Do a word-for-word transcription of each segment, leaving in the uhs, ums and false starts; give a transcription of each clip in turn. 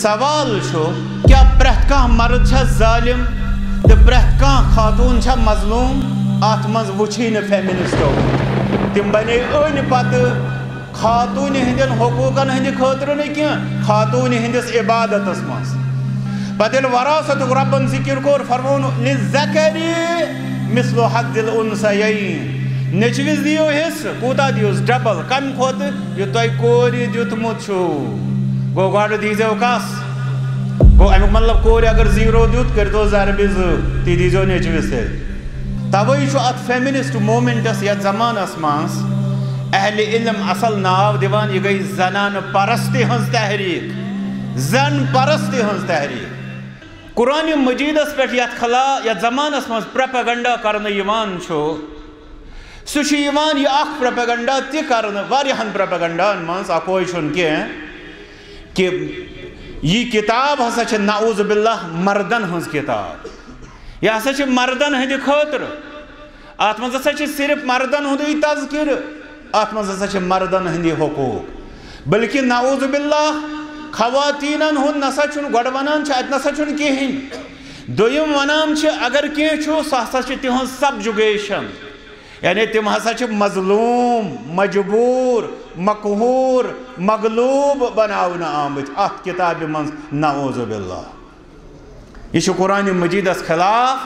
سوال چھُ، کیٛاہ پرٛٮ۪تھ کانٛہہ مرد چھا ظٲلِم تہٕ پرٛٮ۪تھ کانٛہہ خاتوٗن چھا مظلوٗم؟ اَتھ منٛز وُچھٕے نہٕ فیمنسٹو۔ تِم بنے أنۍ پتہٕ خاتوٗنہِ ہٕنٛدٮ۪ن حقوٗقن ہٕنٛدِ خٲطرٕ نہٕ کینٛہہ، خاتوٗنہِ ہٕنٛدِس عبادتس منٛز۔ پتہٕ ییٚلہِ وراثتُک رۄبن ذِکِر کوٚر، فرمووُن، "للذکر مثل حظ الانثیین"، نیٚچوِس دِیِو حصہٕ۔ کوٗتاہ دِیوس؟ ڈبل۔ کمہِ کھۄتہٕ؟ یہِ تۄہہِ کورِ دیُتمُت چھُو۔ گوٚو، گۄڈٕ دیٖزیو کس؟ گوٚو، اَمیُک مطلب، کورِ اگر زیٖرو دیُت، کٔرۍتو ضربہِ زٕ، تہِ دیٖزیو نیٚچوِس تیٚلہِ۔ توے چھُ اتھ فیمنسٹ موومنٹس یتھ زمانس منٛز اہل علم اصل ناو دِوان، یہِ گٔے زنانہٕ پرستی ہٕنٛز تحریک، زن پرستی ہٕنٛز تحریک۔ قرآن مجیدس پٮ۪ٹھ یتھ خلا-، یتھ زمانس منٛز پروپیگنڈا کرنہٕ یِوان چھُ، سُہ چھُ یِوان یہِ اکھ پروپیگنڈا تہِ کرنہٕ، واریاہن پروپیگنڈاہن منٛز، اکوے چھُنہٕ کینٛہہ، کہِ یہِ کتاب ہسا چھِ نعوذ باللہ مردن ہٕنٛز کتاب۔ یہِ ہسا چھِ مردن ہٕنٛدِ خٲطرٕ۔ اتھ منٛز ہسا چھِ صرف مردن ہُنٛدُے تذکرٕ، اتھ منٛز ہسا چھِ مردن ہٕنٛدی حقوق۔ بلکہ نعوذ باللہ، خواتینن ہُنٛد نسا چھُنہٕ، گۄڈٕ ونان چھِ، اتہِ نسا چھُنہٕ کہیٖنۍ۔ دوٚیِم ونان چھِ، اگر کینٛہہ چھُ، سُہ ہسا چھِ تِہنٛز سبجوگیشن۔ یعنی تِم ہسا چھِ مظلوم، مجبور، مقہور، مغلوب بناونہٕ آمٕتۍ اتھ کتابہِ منٛز، نعوذ باللہ۔ یہِ چھُ قرآن مجیدس خلاف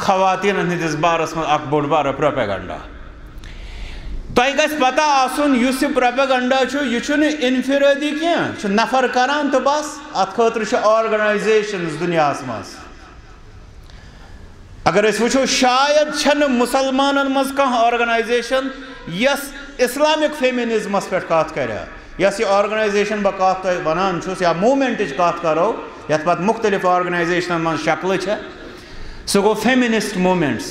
خواتینن ہٕنٛدِس بارس منٛز اکھ بوٚڑ بارٕ پروپیگنڈا۔ تۄہہِ گژھِ پتہ آسُن، یُس یہِ پروپیگنڈا چھُ، یہِ چھُنہٕ انفرادی کینٛہہ، یہِ چھُ نفر کران تہٕ بس۔ اتھ خٲطرٕ چھِ آرگنایزیشنز دُنیاہس منٛز۔ اگر أسۍ وٕچھو، شاید چھنہٕ مُسلمانن منٛز کانٛہہ آرگنایزیشن یۄس اسلامک فیمنزمس پٮ۪ٹھ کتھ کرِ۔ یۄس یہِ آرگنایزیشن بہٕ کتھ تۄہہِ ونان چھُس یا موومنٹٕچ کتھ کرو، یتھ پتہٕ مختلف آرگنایزیشنن منٛز شکلہٕ چھےٚ، سُہ گوٚو فیمنسٹ موومنٹس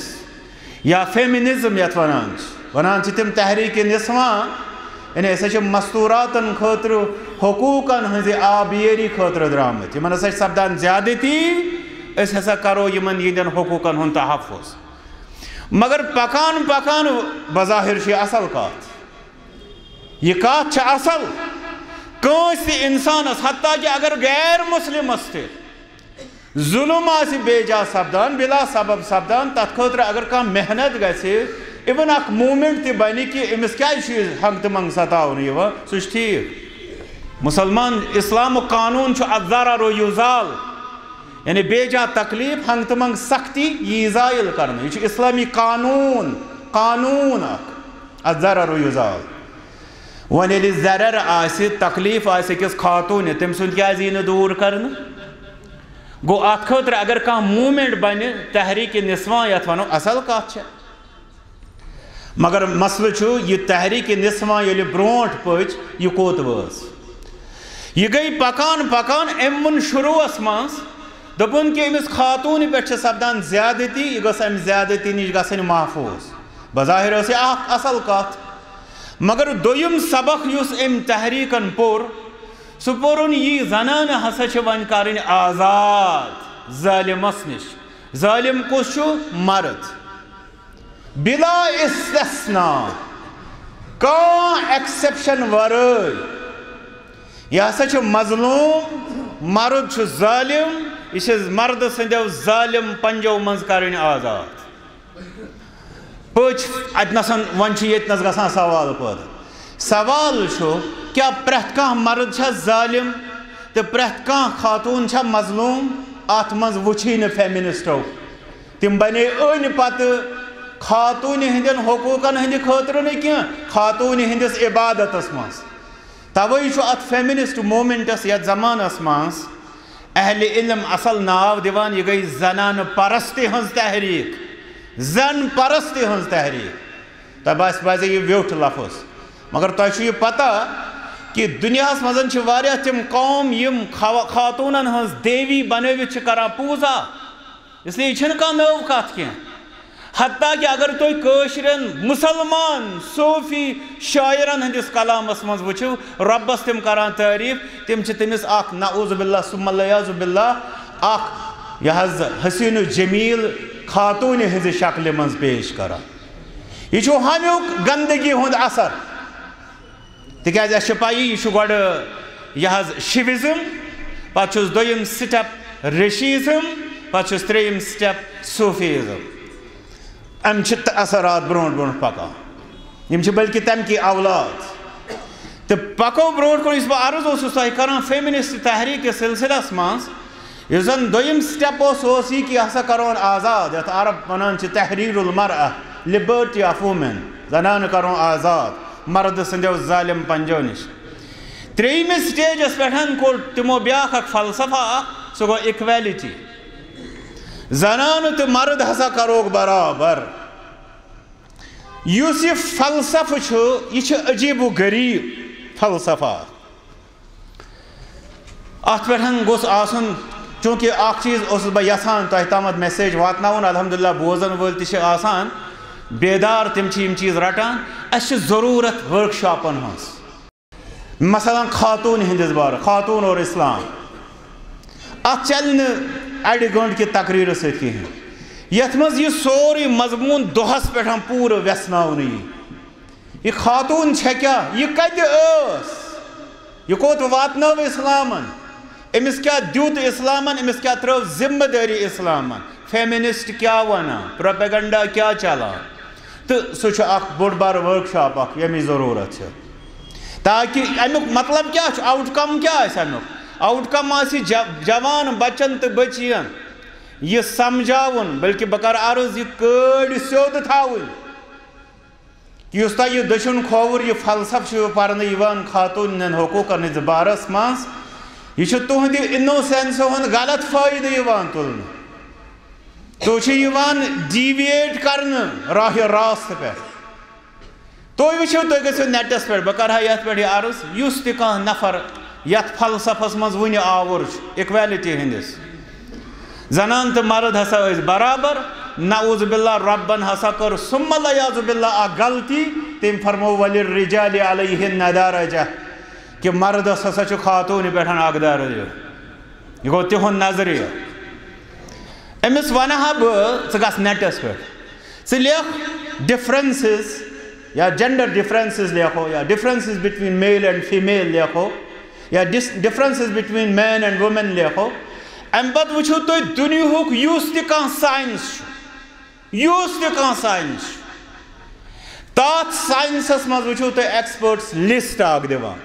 یا فیمنزم یتھ ونان چھِ۔ ونان چھِ تِم تحریک نسواں، یعنی أسۍ ہسا چھِ مستوراتن خٲطرٕ حقوقن ہٕنٛزِ آبیٲری خٲطرٕ درٛامٕتۍ۔ یِمن ہسا چھِ سپدان زیادتی، أسۍ ہسا کرو یِمن یِہنٛدٮ۪ن حقوقن ہُنٛد تحفظ۔ مگر پکان پکان، بظاہر چھِ یہِ اصل کتھ، یہِ کتھ چھِ اصل، کٲنٛسہِ تہِ انسانس، حتیٰ کہ اگر غیر مسلمس تہِ ظلم آسہِ بے جا سپدان، بلا سبب سپدان، تتھ خٲطرٕ اگر کانٛہہ محنت گژھِ، even اکھ موومنٹ تہِ بنہِ کہ أمِس کیازِ چھُ یہِ ہنٛگتہٕ منٛگہٕ ستاونہٕ یِوان، سُہ چھُ ٹھیٖک۔ مسلمان اسلامُک قانون چھُ الضرر یزال، یعنی بے جا تکلیف، ہنٛگتہٕ منٛگہٕ سختی، یہِ یی زٲیِل کرنہٕ۔ یہِ چھُ اسلامی قانون، قانون اکھ، الضرر یزال۔ وۄنۍ ییٚلہِ ضرر آسہِ، تکلیف آسہِ أکِس خاتوٗنہِ، تٔمۍ سُنٛد کیازِ یی نہٕ دوٗر کرنہٕ؟ گوٚو، اتھ خٲطرٕ اگر کانٛہہ موومنٹ بنہِ، تحریک نسواں یتھ ونو، اصل کتھ چھےٚ۔ مگر مسلہٕ چھُ، یہِ تحریک نسواں ییٚلہِ برونٛٹھ پٔچ، یہِ کوٚت وٲژ؟ یہِ گٔے پکان پکان، أمۍ ووٚن شروعس منٛز، دوٚپُن کہ أمِس خاتوٗنہِ پٮ۪ٹھ چھِ سپدان زیادتی، یہِ گٔژھ امہِ زیادتی نِش گژھٕنۍ محفوٗظ۔ بظاہر ٲس یہِ اکھ اصل کتھ، مگر دوٚیِم سبق یُس أمۍ تحریکن پوٚر، سُہ پوٚرُن، یہِ زنانہٕ ہسا چھِ وۄنۍ کرٕنۍ آزاد ظٲلمس نِش۔ ظٲلم کُس چھُ؟ مرد۔ بلا استثناء، کانٛہہ ایکسپشن ورٲے۔ یہِ ہسا چھُ مظلوم، مرد چھُ ظٲلم، یہِ چھِ مردٕ سٕنٛدیو ظٲلم پنجو منٛز کرٕنۍ آزاد۔ پٔچ اتہِ نسن، وۄنۍ چھُ ییٚتہِ نس گژھان سوال پٲدٕ۔ سوال چھُ، کیٛاہ پرٛٮ۪تھ کانٛہہ مرد چھا ظٲلم تہٕ پرٛٮ۪تھ کانٛہہ خاتوٗن چھا مظلوم؟ اتھ منٛز وُچھٕے نہٕ فیمنسٹو۔ تِم بنے أنۍ پتہٕ خاتوٗنہِ ہٕنٛدٮ۪ن حقوٗقن ہٕنٛدِ خٲطرٕ نہٕ کینٛہہ، خاتوٗنہِ ہٕنٛدِس عبادتس منٛز۔ توے چھُ اتھ فیمنسٹ موومنٹس یتھ زمانس منٛز اہل علم اصل ناو دِوان، یہِ گٔے زنانہٕ پرستی ہٕنٛز تحریک، زن پرستی ہٕنٛز تحریک۔ تۄہہِ باسہِ، باسہِ یہِ ویوٚٹھ لفظ، مگر تۄہہِ چھُ یہِ پتہ کہِ دُنیاہس منٛز چھِ واریاہ تِم قوم یِم خوا-، خاتوٗنن ہٕنٛز دیوی بنٲوِتھ چھِ کران پوٗزا۔ اس لیے یہِ چھَنہٕ کانٛہہ نٔو کتھ کینٛہہ۔ حتیٰ کہ اگر تُہۍ کٲشرٮ۪ن مسلمان صوفی شاعرن ہٕنٛدِس کلامس منٛز وٕچھِو، رۄبس تِم کران تعریف، تِم چھِ تٔمِس اکھ نعوذ باللہ ثم العیاذ باللہ اکھ یہِ حظ حسین و جمیل خاتوٗنہِ ہٕنٛزِ شکلہِ منٛز پیش کران۔ یہِ چھُ ہمیُک گندگی ہُنٛد اثر۔ تِکیٛازِ اَسہِ چھِ پَیی، یہِ چھُ گۄڈٕ یہِ حظ شِوِزم، پتہٕ چھُس دوٚیِم سٹیپ ریشیزم، پتہٕ چھُس ترٛیٚیِم سٹیپ صوفیزم۔ أمۍ چھِ تہٕ اثرات برونٛٹھ برونٛٹھ پکان۔ یِم چھِ بلکہِ تَمہِ کی اولاد۔ تہٕ پکو برونٛٹھ کُن، یُس بہٕ عرض اوسُس تۄہہِ کران، فیمنسٹ تحریک کِس سلسلس منٛز یُس زن دوٚیِم سٹیپ اوس، سُہ اوس یہِ کہِ ہسا کرون آزاد، یتھ عرب ونان چھِ تحریر المرأة، liberty of women، زنانہٕ کرون آزاد مردٕ سٕنٛدیو ظالم پنجو نِش۔ ترٛیٚیِمِس سٹیجس پٮ۪ٹھ کوٚر تِمو بیٛاکھ اکھ فلسفہ اکھ، سُہ گوٚو equality۔ زنانہٕ تہٕ مرد ہسا کروکھ برابر۔ یُس یہِ فلسفہٕ چھُ، یہِ چھُ عجیب و غریب فلسفہ اکھ۔ اتھ پٮ۪ٹھ گوٚژھ آسُن، چونکہ اکھ چیٖز اوسُس بہٕ یژھان تۄہہِ تامَتھ message واتناوُن، الحمدللہ بوزن وٲلۍ تہِ چھِ آسان بیدار، تِم چھِ یِم چیٖز رٹان۔ اسہِ چھِ ضروٗرت ورکشاپن ہٕنٛز۔ مثلاً خاتون ہٕنٛدِس بارس، خاتون اور اسلام۔ اتھ چلہِ نہٕ اڑِ گٲنٛٹہٕ کہِ تقریرٕ سۭتۍ کِہیٖنۍ۔ یتھ منٛز یہِ سورُے مضموٗن دۄہس پٮ۪ٹھ پوٗرٕ وٮ۪ژھناونہٕ یی۔ یہِ خاتون چھےٚ کیٛاہ؟ یہِ کتہِ ٲس؟ یہِ کوٚت واتنٲو اسلامن؟ أمِس کیٛاہ دیُت اسلامن؟ أمِس کیٛاہ ترٲو ذمہٕ دٲری اسلامن؟ فیمنسٹ کیٛاہ ونان؟ پروپیگنڈا کیٛاہ چلان؟ تہٕ سُہ چھُ اکھ بوٚڑ بار ورکشاپ اکھ، ییٚمِچ ضروٗرت چھِ، تاکہِ امیُک مطلب کیٛاہ چھُ، آوُٹ کم کیٛاہ آسہِ امیُک؟ آوُٹ کم آسہِ جا-، جوان بچن تہٕ بچین یہِ سمجھاوُن، بلکہِ بہٕ کرٕ عرض، یہِ کٲڑۍ سیوٚد تھاوٕنۍ۔ یُس تۄہہِ یہِ دٔچھُن کھووُر، یہِ فلسفہٕ چھُ پرنہٕ یِوان خاتوٗنٮ۪ن حقوٗقن ہٕنٛدِس بارس منٛز، یہِ چھُ تُہنٛدِ انوسینسہٕ ہُنٛد غلط فٲیدٕ یِوان تُلنہٕ۔ تُہۍ چھِو یِوان deviate کرنہٕ راہِ راست پٮ۪ٹھ۔ تُہۍ وٕچھِو، تُہۍ گٔژھِو نیٹس پٮ۪ٹھ، بہٕ کرٕ ہا یتھ پٮ۪ٹھ یہِ عرض، یُس تہِ کانٛہہ نفر یتھ فلسفس منٛز وُنہِ آوُر چھُ، equality ہٕنٛدِس، زنان تہٕ مرد ہسا ٲسۍ برابر۔ نعوذ باللہ، رۄبن ہسا کٔر ثم العیاذ باللہ اکھ غلطی، تٔمۍ فرموو، "وللرجال علیہن درجہ"، کہ مردس ہسا چھُ خاتوٗنہِ پٮ۪ٹھ اکھ درجہ۔ یہِ گوٚو تِہُنٛد نظریہ۔ أمِس ونہٕ ہا بہٕ، ژٕ گژھ نیٹس پٮ۪ٹھ، ژٕ لیکھ differences یا gender differences لیکھو، یا differences between male and female لیکھو، یا dis-، differences between men and women لیکھو۔ امہِ پتہٕ وٕچھِو تُہۍ دُنیاہُک یُس تہِ کانٛہہ ساینس چھُ، یُس تہِ کانٛہہ ساینس چھُ، تتھ ساینسس منٛز وٕچھِو تُہۍ experts list اکھ دِوان۔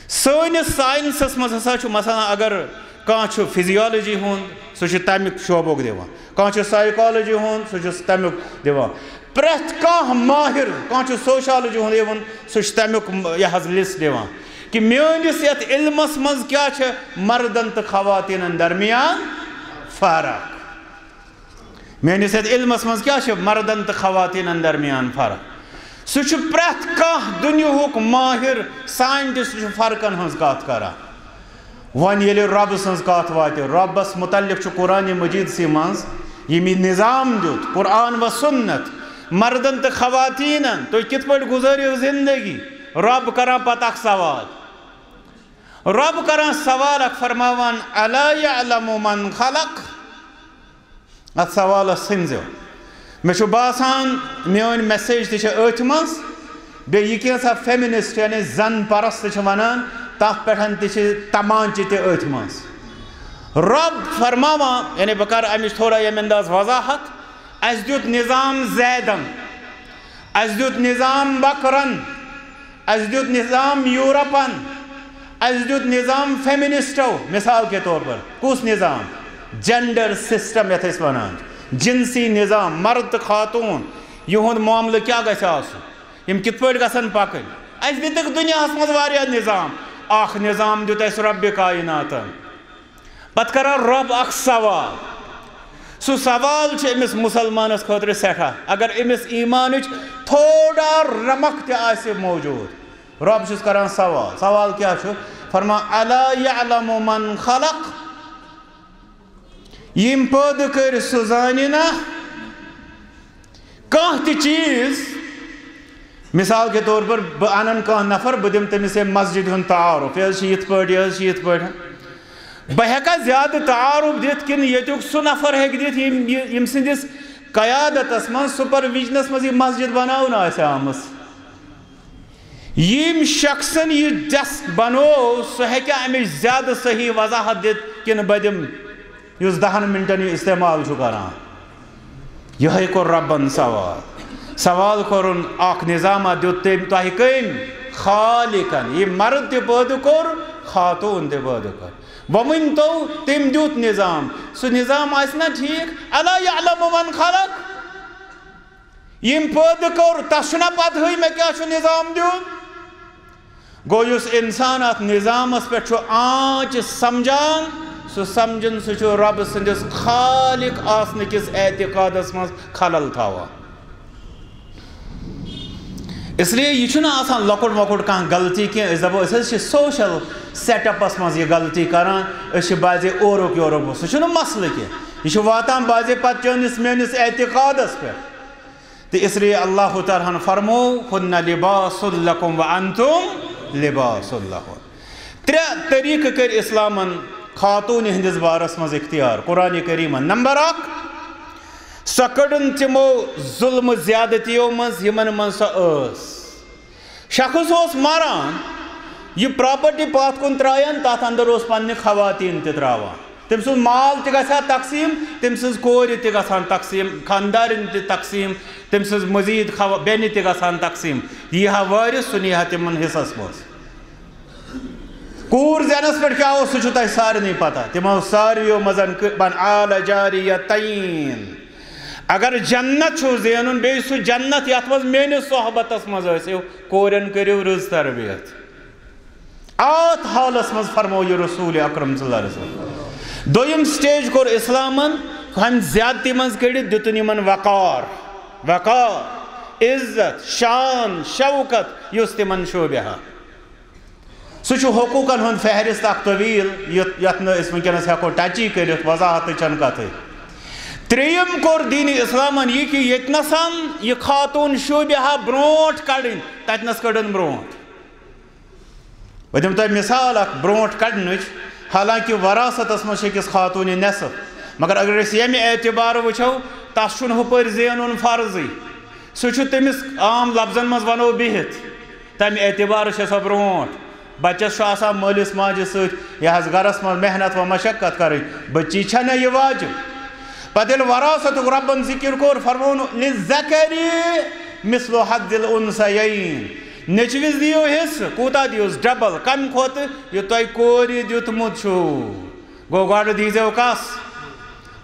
سٲنِس ساینسس منٛز ہسا چھُ، مثلاً، اگر کانٛہہ چھُ فزیالجی ہُنٛد، سُہ چھُ تمیُک شعبُک دِوان۔ کانٛہہ چھُ سائیکالجی ہُنٛد، سُہ چھُ تمیُک دِوان۔ پرٛٮ۪تھ کانٛہہ ماہر، کانٛہہ چھُ سوشالجی ہُنٛد اِوٕن، سُہ چھُ تمیُک، یہِ حظ، لسٹ دِوان کہ میٲنِس یتھ علمس منٛز کیٛاہ چھِ مردن تہٕ خواتینن درمیان فرق۔ میٲنِس یتھ علمس منٛز کیٛاہ چھِ مردن تہٕ خواتینن درمیان فرق؟ سُہ چھُ پرٛٮ۪تھ کانٛہہ دُنیاہُک ماہر ساینٹسٹ چھُ فرقن ہٕنٛز کتھ کران۔ وۄنۍ ییٚلہِ رۄبہٕ سٕنٛز کتھ واتہِ، رۄبس متعلق چھُ قرآن مجیدسٕے منٛز یِم یہِ نظام دیُت، قرآن و سنت، مردن تہٕ خواتینن تُہۍ کِتھ پٲٹھۍ گُزٲرِو زندگی؟ رۄب کران پتہٕ اکھ سوال، رۄب کران سوال اکھ، فرماوان، "الا یعلم من خلق؟" اتھ سوالس سنزو۔ مےٚ چھُ باسان، میٲنۍ message تہِ چھِ أتھۍ منٛز۔ بیٚیہِ یہِ کینٛژھا feminist، یعنی زن پرست چھِ ونان، تتھ پٮ۪ٹھ تہِ چھِ تمانچہِ تہِ أتھۍ منٛز۔ رۄب فرماوان، یعنی بہٕ کرٕ امِچ تھوڑا ییٚمہِ انداز وضاحت۔ اسہِ دیُت نظام زیدن، اسہِ دیُت نظام بکرن، اسہِ دیُت نظام یورپن، اسہِ دیُت نظام فیمنسٹو، مثال کے طور پر۔ کُس نظام؟ Gender system یتھ أسۍ ونان چھِ۔ جنسی نظام، مرد تہٕ خاتون، یِہُنٛد معاملہٕ کیٛاہ گژھِ آسُن؟ یِم کِتھ پٲٹھۍ گژھن پکٕنۍ؟ اسہِ دِتِکھ دُنیاہس منٛز واریاہ نظام، اکھ نظام دیُت اسہِ رۄبِ کائناتن۔ پتہٕ کران رۄب اکھ سوال۔ سُہ سوال چھُ أمِس مُسلمانس خٲطرٕ سٮ۪ٹھاہ، اگر أمِس ایٖمانٕچ تھوڑا رمق تہِ آسہِ موجود۔ رۄب چھُس کران سوال۔ سوال کیٛاہ چھُ؟ فرمان، "الا یعلم من خلق؟" یِم پٲدٕ کٔرۍ سُہ زانہِ نا؟ کانٛہہ تہِ چیٖز، مثال کے طور پر، بہٕ انن کانٛہہ نفر، بہٕ دِمہٕ تٔمِس ہے مسجد ہُنٛد تعارُف، یہِ حظ چھِ یِتھ پٲٹھۍ، یہِ حظ چھِ یِتھ پٲٹھۍ۔ بہٕ ہٮ۪کا زیادٕ تعارُف دِتھ کِنہٕ ییٚتیُک سُہ نفر ہیٚکہِ دِتھ، ییٚمۍ یہِ، ییٚمۍ سٕنٛدِس قیادتس منٛز، سپرویجنس منٛز یہِ مسجد بناونہٕ آسہِ آمٕژ؟ ییٚمۍ شخصن یہِ ڈیسک بنوو، سُہ ہیٚکیٛاہ اَمِچ زیادٕ صحیح وضاحت دِتھ کِنہٕ بہٕ دِمہٕ، یُس دَہَن مِنٹَن یہِ استعمال چھُ کران؟ یِہوٚے کوٚر رۄبَن سوال۔ سوال کوٚرُن، اکھ نظامہ دیُت تٔمۍ تۄہہِ کٔمۍ؟ خالقن۔ یہِ مرد تہِ پٲدٕ کوٚر، خاتوٗن تہِ پٲدٕ کٔر۔ وۄنۍ ؤنۍ تو، تٔمۍ دیُت نظام، سُہ نظام آسہِ نا ٹھیٖک؟ الا یعلم من خلق؟ ییٚمۍ پٲدٕ کوٚر، تَس چھُنہ پَتہٕے مےٚ کیٛاہ چھُ نظام دیُن؟ گوٚو، یُس اِنسان اَتھ نظامَس پٮ۪ٹھ چھُ آنچہِ سَمجھان، سُہ سَمجھُن، سُہ چھُ رۄبہٕ سٕنٛدِس خالق آسنہٕ کِس اعتقادَس منٛز خلل تھاوان۔ اس لیے یہِ چھُنہٕ آسان لۄکُٹ مۄکُٹ کانٛہہ غلطی کینٛہہ۔ أسۍ دَپو، أسۍ حظ چھِ social setup-س منٛز یہِ غلطی کَران، أسۍ چھِ بعضے اورُک یورُک، سُہ چھُنہٕ مسلہٕ کینٛہہ۔ یہِ چھُ واتان بعضے پَتہٕ چٲنِس میٲنِس اعتقادَس پٮ۪ٹھ۔ تہٕ اس لیے اللہ تعالیٰ ہن فرمو، "ہن لباس لکم وانتم لباس لہن۔" ترٛےٚ طریٖقہٕ کٔرۍ اسلامن خاتوٗنہِ ہٕنٛدِس بارس منٛز اختیار قرآن کریٖمن۔ نمبر اکھ، سۄ کٔڑٕن تِمو ظلمہٕ زیادتیو منٛز یِمن منٛز سۄ ٲس۔ شخص اوس مران، یہِ property پتھ کُن ترٛایان، تتھ اندر اوس پننہِ خواتین تہِ ترٛاوان۔ تٔمۍ سُنٛد مال تہِ گژھِ ہا تقسیٖم، تٔمۍ سٕنٛز کورِ تہِ گژھان تقسیٖم، خانٛدارِنۍ تہِ تقسیٖم، تٔمۍ سٕنٛز مزیٖد خوا-، بیٚنہِ تہِ گژھان تقسیٖم۔ یی ہا وٲرِث، سُہ نی ہا تِمن حصس منٛز۔ کوٗر زینس پٮ۪ٹھ کیٛاہ اوس، سُہ چھُ تۄہہِ سارنٕے پتہ۔ تِمو ساروِیو منٛز کٔ-، بن آل جاریتین۔ اگر جنت چھُو زینُن، بیٚیہِ سُہ جنت یتھ منٛز میٲنِس صحبتس منٛز ٲسِو، کورٮ۪ن کٔرِو رٕژ تربیت۔ آتھ حالس منٛز فرموو یہِ رسول اکرم صلی اللہ علیہ وسلم۔ دوٚیِم stage کوٚر اسلامن، ہُمہِ زیادتی منٛز کٔڑِتھ دیُتُن یِمن وقار، وقار، عزت، شان، شوکت، یُس تِمن شوبہِ ہا۔ سُہ چھُ حقوٗقن ہُنٛد فہرست اکھ طویل، یُتھ، یتھ نہٕ أسۍ وٕنکیٚنس ہٮ۪کو touch-ٕے کٔرِتھ، وضاحتٕچ چھنہٕ کتھٕے۔ ترٛیٚیِم کوٚر دین اسلامن یہِ کہِ ییٚتہِ نسن یہِ خاتوٗن شوبہِ ہا برونٛٹھ کڑٕنۍ، تتہِ نس کٔڑٕن برونٛٹھ۔ بہٕ دِمہٕ تۄہہِ مثال اکھ برونٛٹھ کڑنٕچ۔ حالانکہ وراثتس منٛز چھِ أکِس خاتوٗنہِ نصف، مگر اگر أسۍ ییٚمہِ اعتبارٕ وٕچھو، تس چھُنہٕ ہُپٲرۍ زینُن فرضٕے۔ سُہ چھُ تٔمِس عام لفظن منٛز ونو بِہِتھ۔ تمہِ اعتبارٕ چھےٚ سۄ برونٛٹھ۔ بچس چھُ آسان مٲلِس ماجہِ سۭتۍ یہِ حظ گرس منٛز محنت و مشقت کرٕنۍ۔ بچی چھےٚ نہ یہِ واجب۔ پتہٕ ییٚلہِ وراثتُک رۄبن ذکر کوٚر، فرمووُن، "للذکر مثل حظ الانثیین"۔ نیٚچوِس دِیِو حصہٕ، کوٗتاہ دِیوس؟ Double۔ کَمہِ کھۄتہٕ؟ یہِ تۄہہِ کورِ دیُتمُت چھُو۔ گوٚو، گۄڈٕ دیٖزیو کَس؟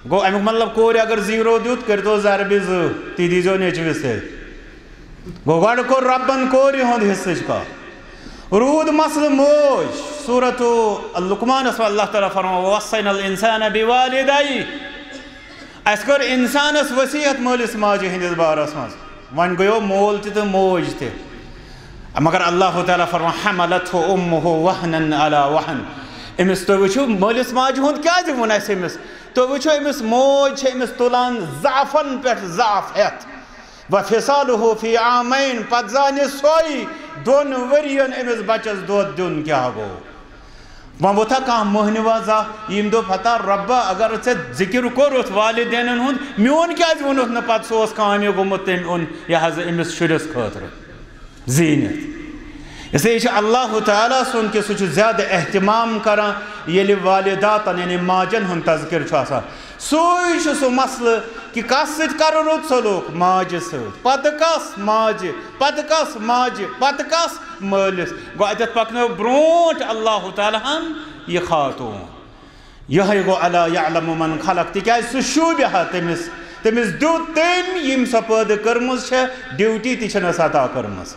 گوٚو، اَمیُک مطلب، کورِ اگر zero دیُت، کٔرۍتو ضربہِ زٕ، تی دیٖزیو نیٚچوِس تہِ۔ گوٚو، گۄڈٕ کوٚر رۄبَن کورِ ہُنٛد حصٕچ کَتھ۔ روٗد مسلہٕ موج۔ سورتُ لقمانَس منٛز اللہ تعالیٰ فرماوان، "وَوَصَّيْنَا الْإِنسَانَ بِوَالِدَيْهِ"۔ اَسہِ کٔر اِنسانَس وصیت مٲلِس ماجہِ ہٕنٛدِس بارَس منٛز۔ وۄنۍ گٔیو مول تہِ تہٕ موج تہِ۔ مگر اللہ تعالیٰ فرماوان، "حَمَلَتْهُ أُمُّهُ وَهْنًا عَلَى وَهْنٍ"۔ أمِس، تُہۍ وٕچھِو، مٲلِس ماجہِ ہُنٛد کیٛازِ ووٚن اَسہِ أمِس؟ تُہۍ وٕچھِو، أمِس موج چھِ أمِس تُلان ضعفَن پٮ۪ٹھ ضعف ہٮ۪تھ۔ "وَفِصَالُهُ فِي عَامَيْنِ"، پَتہٕ زانہِ سۄے دۄن ؤرِین أمِس بَچَس دۄد دیُن کیٛاہ گوٚو۔ وۄنۍ ووتھا کانٛہہ مٔہنِوا زانٛہہ، ییٚمۍ دوٚپ، "ہتا رۄبا، اگر ژےٚ ذِکِر کوٚرُتھ والدینَن ہُنٛد، میون کیٛازِ ووٚنُتھ نہٕ پَتہٕ سُہ اوس کامہِ گوٚمُت، تٔمۍ اوٚن یہِ حظ أمِس شُرِس خٲطرٕ زیٖنِتھ؟" اس لیے چھُ اللہ تعالیٰ سُنٛد کہِ سُہ چھُ زیادٕ اہتمام کران ییٚلہِ والداتَن، یعنی ماجن ہُنٛد تذکر چھُ آسان۔ سُے چھُ سُہ مسلہٕ کہِ کَس سۭتۍ کَرُن رُت سلوٗک؟ ماجہِ سۭتۍ۔ پَتہٕ کَس؟ ماجہِ۔ پَتہٕ کَس؟ ماجہِ۔ پَتہٕ کَس؟ مٲلِس۔ گوٚو، اَتٮ۪تھ پَکنٲو برونٛٹھ اللہ تعالیٰ ہَن یہِ خاتوٗن۔ یِہوٚے گوٚو الا یعلم من خلق، تِکیٛازِ سُہ شوٗبہِ ہا تٔمِس۔ تٔمِس دیُت تٔمۍ، ییٚمۍ سۄ پٲدٕ کٔرمٕژ چھےٚ، ڈیوٹی تہِ چھَنَس عطا کٔرمٕژ۔